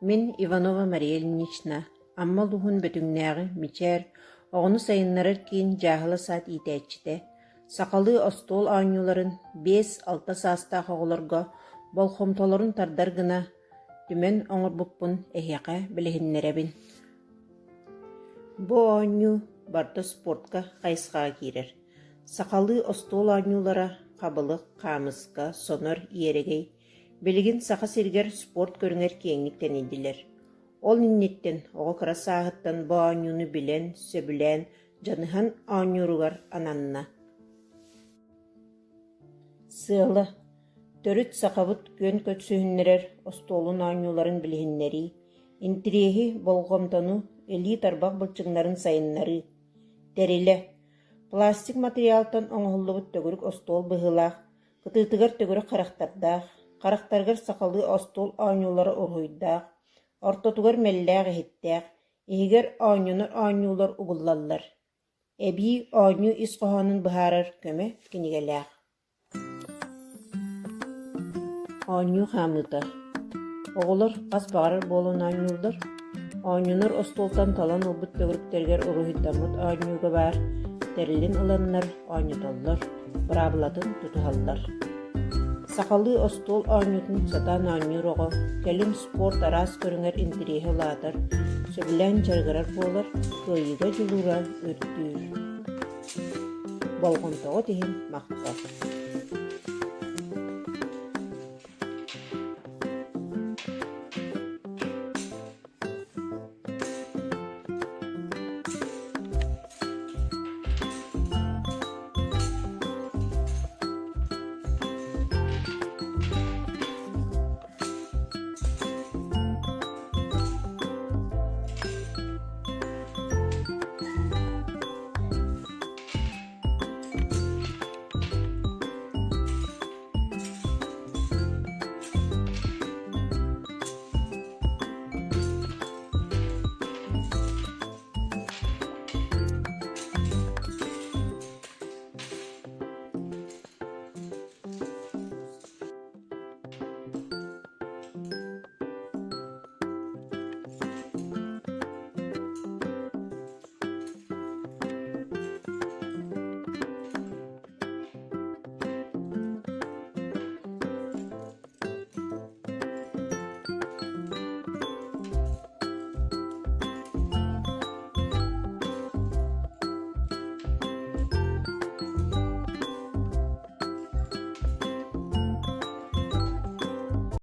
Мин Иванова Мария Ильинична, Амма улууһун Бөтүҥнээҕи Мичээр оҕону сайыннарар киин дьааһыла саад иитээччитэ, сахалыы остуол оонньууларын 5-6 саастаах оҕолорго болҕомтолорун тардар гына түмэн оҥорбуппун эһиэхэ билиһиннэрэбин. Бу оонньуу барыта спортка хайысхаҕа киирэр. Сахалыы остуол оонньуулара хабылык, хаамыска, сонор, иэрэгэй билигин Саха сиригэр спорт көрүҥэр киэҥник тэнийдилэр. Ол инниттэн оҕо кыра сааһыттан бу оонньууну билэн, сөбүлээн, дьаныһан оонньууругар ананна. Сыала: төрүт сахабыт күөн көрсүһүннэрэр остуолун оонньууларын билиһиннэрии, интириэһи, болҕомтону, илии-тарбах былчыҥнарын сайыннарыы. Тэрилэ: пластик матырыйаалтан оҥоһуллубут төгүрүк остуол быһыылаах, кытыытыгар төгүрүк харахтардаах, харахтарыгар сахалыы остуол оонньуулара уруһуйдаах, ортотугар мэллээх иһиттээх, иһигэр оонньонор оонньуулар угуллаллар. Эбии оонньуу ис хоһоонун быһаарар көмө кинигэлээх. Оонньуу хаамыыта. Оҕолор хас баҕарар буолан оонньууллар. Оонньонор остуолтан талан ылбыт төгүрүктэригэр уруһуйдаммыт оонньууга баар тэрилин ыланнар оонньотоллор, быраабылатын тутуһаллар. Сахалыы остуол оонньуутун сатаан оонньуур оҕо кэлин спорт араас көрүҥэр интэриэһэ улаатар, сөбүлээн дьарыгырар буолар, кыайыыга дьулуура үрдүүр. Болҕомтоҕут иһин махтал.